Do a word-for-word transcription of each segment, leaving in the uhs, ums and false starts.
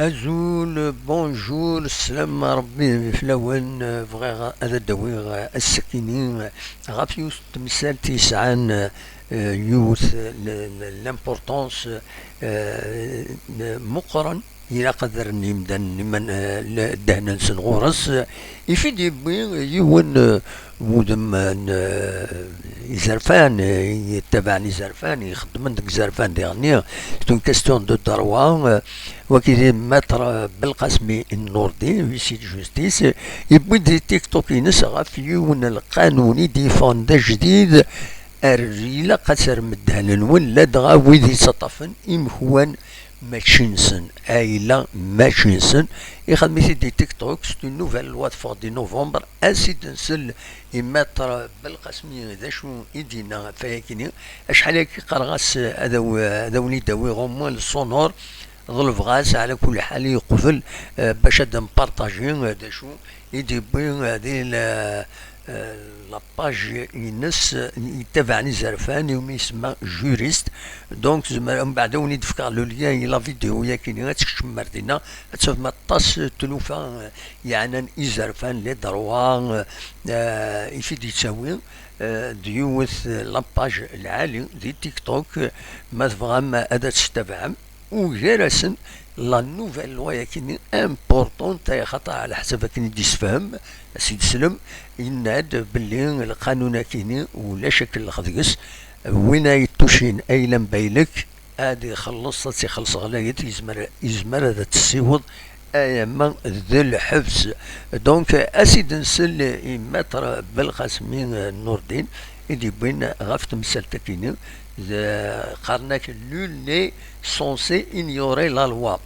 Azul, bonjour, sslam Rebbi fell-awen. Bɣiɣ ad d-awiɣ ass-agi ɣef yiwet n temsalt yesɛan, eh, yiwet n, n, n l'importance, eh, n, meqqren. Ilaq ad rren yimdanen iman, eh, l-, ddehn-nsen ɣur-s. Ifi d-yewwi yiwen, eh, wudem n, eh, izerfan, eh, yettabaɛen izerfan, ixeddmen deg izerfan diɣenni. C'est une question de droit, eh, wagi di Maître Belqasmi Nourdine, huissier de justice, yewwi-d di TikTok-ines ɣef yiwen n lqanun i d-yeffɣen d ajdid, ar ilaq ad terrem ddehn-nwen, ladɣa wid yettaṭṭafen imekwan mačči nsen, ayla mačči nsen. Ixdem-it-id di TikTok, c'est une nouvelle loi teffeɣ di novembre, as-id-nsel i Maître Belqasmi d acu i d-yenna ɣef wayagi-nni. Acḥal akka qqareɣ-as ad aw-, ad awen-id-awiɣ au moins le sonore, ḍelbeɣ-as ɛla kulli ḥal yeqbel, eh, bac ad npartaji, eh, d acu i d-yewwi, eh, di la, eh, la page-ines, eh, yettabaɛen izerfan, iwumi isemma Juriste. Donc, zemreɣ, mbeɛd ad wen-id-fkeɣ le lien i la vidéo-yagi-nni, ad tkecmem ar dinna, ad tafem aṭas n tlufa, eh, yeɛnan izerfan, les droits, eh, i t-id-yettawi, eh, d yiwet, eh, la page lɛali di TikTok, eh, ma tebɣam ad tt-tettabaɛem. Ugar-asen, la nouvelle loi-yagi-nni importante, ay axaṭer ɛla ḥsab akken i d-yessefhem, ad s-id-teslem, yenna-d belli lqanun-agi-nni ulac akellex deg-s, win ay yettucin ayla n baylek, ad ixelleṣ, ad tt-ixelleṣ ɣlayet, yezmer, yezmer ad tt-tessiweḍ ayama d lḥebs. Donc, as-id-nsel i Maître Belqasmi Nourdine, i d-yewwin ɣef temsalt-agi-nni, d, qqaren-ak, nul n'est censé ignorer la loi.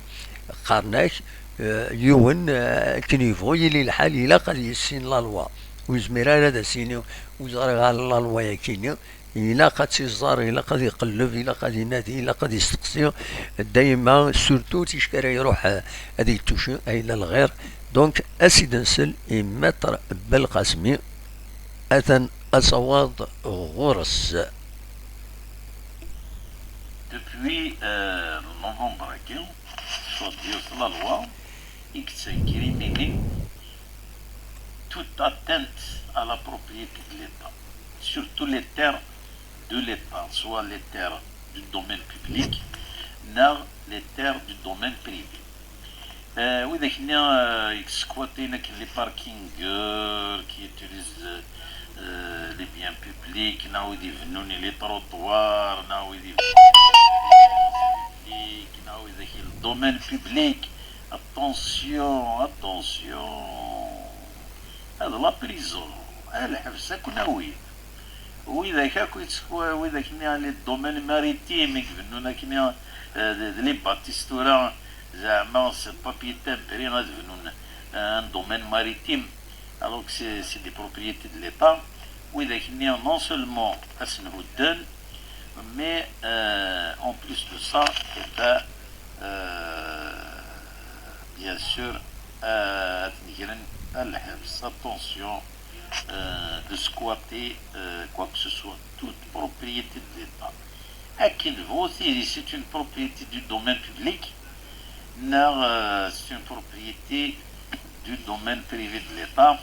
Qqaren-ak, eh, yiwen, eh, akken yebɣu yili lḥal, ilaq ad yissin la loi. Ur yezmir ara ad as-yini, ur ẓriɣ ara la loi-yagi-nni. Ilaq ad tt-iẓer, ilaq ad iqelleb, ilaq ad inadi, ilaq ad isteqsi. Dayma, surtout, ticki ara iruḥ, eh, ad yettuci, ay la lɣir. Donc, as-id-nsel i Maître Belqasmi, atan asawaḍ ɣur-s. Depuis, euh, novembre-agi, teffeɣ-d la loi i yettinkriminin toute atteinte à la propriété de l'État, surtout les terres de l'État, soit les terres du domaine public, neɣ les terres du domaine privé. Euh, widak-nni, euh, i yesquatin akken les parkings, euh, qui utilisent, euh, les biens publics, neɣ wid ibennun les trottoirs, neɣ wid ibennun les biens publics, neɣ widak le domaine public. Attention, attention. Ad la prison, ad lḥebs, ad ken-awin. Widak akk yettku-, widak-nni, les domaines maritimes i ibennun akkenni, eh, d, d les bâtisses tura, zeɛma s papier timbré ad bnun, eh, un domaine maritime, alors que c'est, c'est des propriétés de l'État. Widak-nni, non seulement ad sen-hudden, mais, euh, en plus de ça, eh ben, euh, bien sûr, euh, ad ten-gren à lḥebs. Attention, euh, de squatter, euh, quoi que ce soit, toute propriété de l'État. Akken tebɣu tili, c'est une propriété du domaine public, neɣ, euh, c'est une propriété du domaine privé de l'État.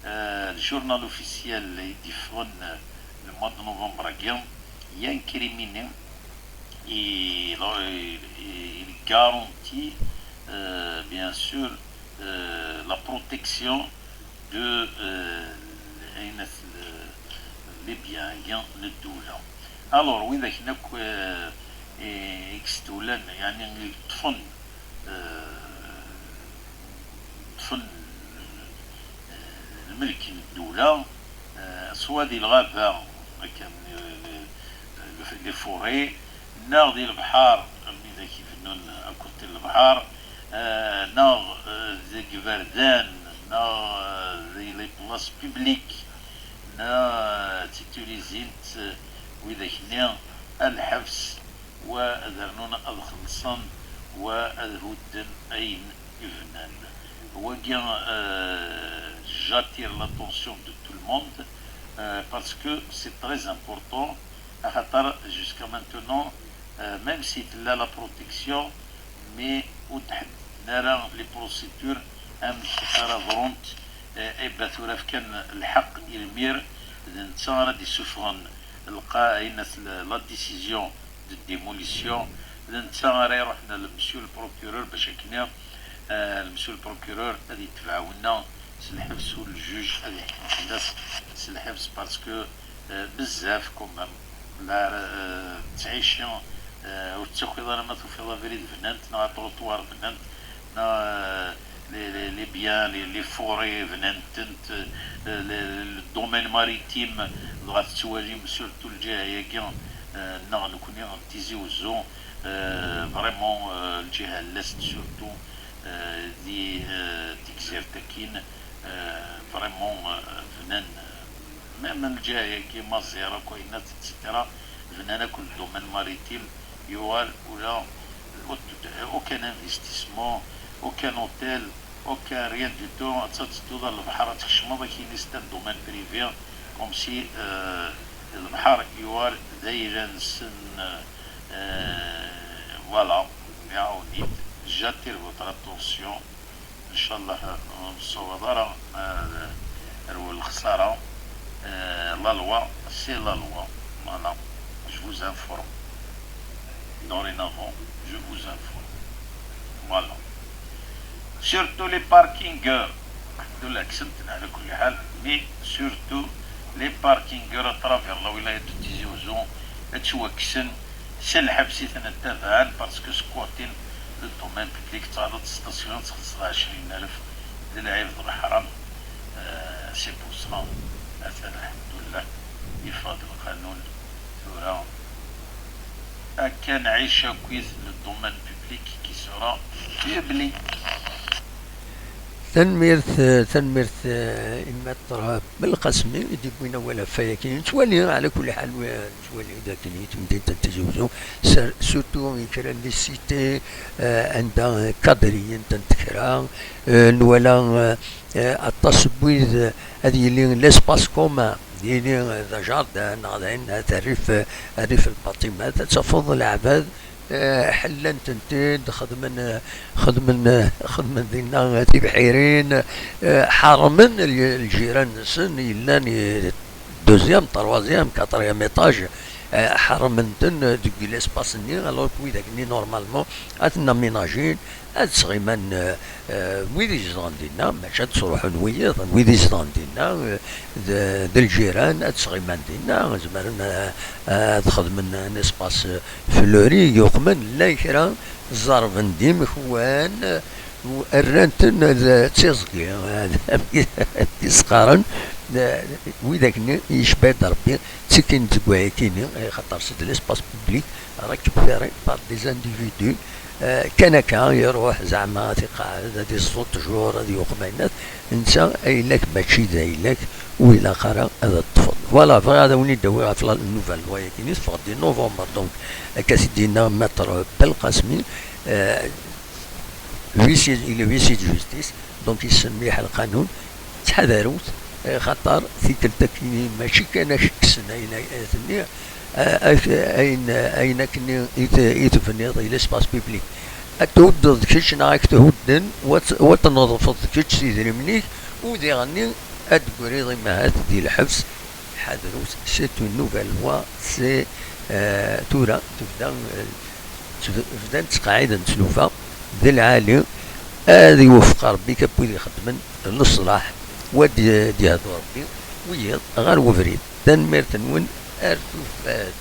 Euh, le journal officiel i d-yeffɣen, euh, le mois de novembre-agi, il y a un criminel, il, il, il garantit, euh, bien sûr, euh, la protection de, euh, les biens, les ddula. Alors, widak akk, euh, i, i yestulan, yani, i yeṭṭfen, euh, ṭṭfen, eh, lmelk n ddula, eh, soit di lɣaba, akken, eh, les forêts, neɣ di lebḥer, wid ak ibennun à côté n lebḥer, eh, neɣ, eh, deg iberdan, neɣ, eh, di les places publiques, neɣ, eh, ttitulizin-t, eh, widak-nni à lḥebs, wa ad rnun ad xellṣen, wa ad hudden ayen ibnan. Wagi, euh, j'attire l'attention de tout le monde, euh, parce que c'est très important, axaṭer jusqu'à maintenant, euh, même si tella la protection, mais ur tḥedded ara les procédures amek ara ḍrunt. Eh, eh ben, tura fkan lḥeqq i lmir, d netta ara d-isuffɣen lqa-, ayen at-, la décision de démolition, d netta ara iruḥen ɣer le monsieur le procureur, bac akken, eh, le monsieur le procureur ad yetbeɛ winna s lḥebs, u le juge ad yeḥkem fell-as s lḥebs, parce que, eh, bezzaf quand même. La, eh, ttɛici, eh, ur tettakiḍ ara ma tufiḍ abrid bnan-t, neɣ aṭruṭwar bnan-t, neɣ, eh, les, les, les biens, les, les forêts bnan-tent, eh, le, le domaine maritime, dɣa tettwalim surtout lǧiha-agi, eh, neɣ nekni n Tizi Wezzu, eh, vraiment, eh, lǧiha n l'Est surtout, eh, di, eh, Tegzirt akkin, eh, vraiment, eh, bnan, eh, même lǧiha-agi, Mazière akk, Ayennat, et cetera, bnan akk le domaine maritime, yuɣal ula aucun investissement, aucun hôtel, aucun rien du tout. Ad tedduḍ ɣer lebḥer, ad tkecmeḍ akkin, c'est un domaine privé, comme si, euh, lebḥer yuɣal d ayla-nsen. Euh, voilà, iɛawen-it. J'attire votre attention. Ncallah ur nessawaḍ ara, eh, ar lexsara. Eh, la loi, c'est la loi. Voilà. Je vous informe. Dorénavant, je vous informe. Voilà. Surtout les parkingeurs. Alhamdulillah, kksen-ten ɛla kulli ḥal, mais surtout les parkingeurs à travers la wilaya de Tizi Ouzou, ad ttwakksen, s lḥebs i ten-ttabaɛen, parce que squatten le domaine public, ttɛeḍḍiḍ station, txellṣeḍ ɛecrin alef, d lɛib d leḥram. Euh, c'est pour ça, atan, alhamdulillah, yeffeɣ-d lqanun, tura akka nɛic akkit le domaine public qui sera public. Tanemmirt, tanemmirt, eh, i Maître Belqasmi i d-yewwin awal ɣef wayagi. Nettwali, ɛla kulli ḥal, nettwali d akken i temdint n Tizi Wezzu, sur-, surtout i kra n les cités, eh, anda, eh, kadriyen-tent kra, eh, nwala, eh, eh, aṭas n wid, eh, ad yili l'espace commun, yili, eh, d ajardin, neɣ d ayen, eh, rrif, eh, rrif lbaṭimat, ad tafeḍ leɛbad, eh, ḥellan-tent-id, xedmen, eh, xedmen, eh, xedmen dinna tibḥirin, eh, ḥeṛmen l-, ljiran-nsen yellan i deuxième, troisième, quatrième étage, eh, ḥeṛmen-ten deg l'espace-nni, alors que widak-nni, normalement, ad ten-aménagin, ad sɣiman, eh, eh, wid izedɣen dinna, mačči ad sruḥun wiyiḍ, wid izedɣen dinna, eh, d, d ljiran, ad sɣiman dinna, zemren, eh, ad xedmen un espace fleuri, yuqmen, llan kra ẓerben d imekwan, u rran-ten d tiẓgi, amek i s-qqaren, d, widak-nni yecba-d Rebbi, ttikin deg wayakini, xaṭer c'est de l'espace public récupéré par des individus, eh, kan akka, iruḥ zeɛma ad iqeɛɛed, ad iẓẓu ttjur, ad yuqem ayennat, netta ayla-k mačči d ayla-k, ur ilaq ara ad t-teṭṭfeḍ. Voilà, bɣiɣ ad awen-id-awiɣ ɣef la nouvelle loi-agi-nni, teffeɣ-d di novembre, donc, akka s-d-yenna Maître Belqasmi, eh, huissier, il est huissier de justice, donc yessen mliḥ lqanun, ttḥadarut, eh, xaṭer tikkelt akkin mačči kan ad k-kksen ayen ay, ay tenniɣ, a-, ak-, ayen, ayen akkenni i t-, i tebniḍ i l'espace public. Ad thuddeḍ kečč neɣ ad k-thudden, wa t-, wa tneḍfeḍ kečč s idrimen-ik, u diɣenni ad d-tegriḍ imahat di lḥebs. Ḥadrut, c'est une nouvelle loi, c'est, euh, tura tebda, euh, teb-, bdan ttqaɛiden tlufa d lɛali. Ad iweffeq Rebbi akk wid ixeddmen leṣlaḥ, wa d-, d-yehdu Rebbi, wiyiḍ ɣer webrid. Tanemmirt-nwen, ar tufat.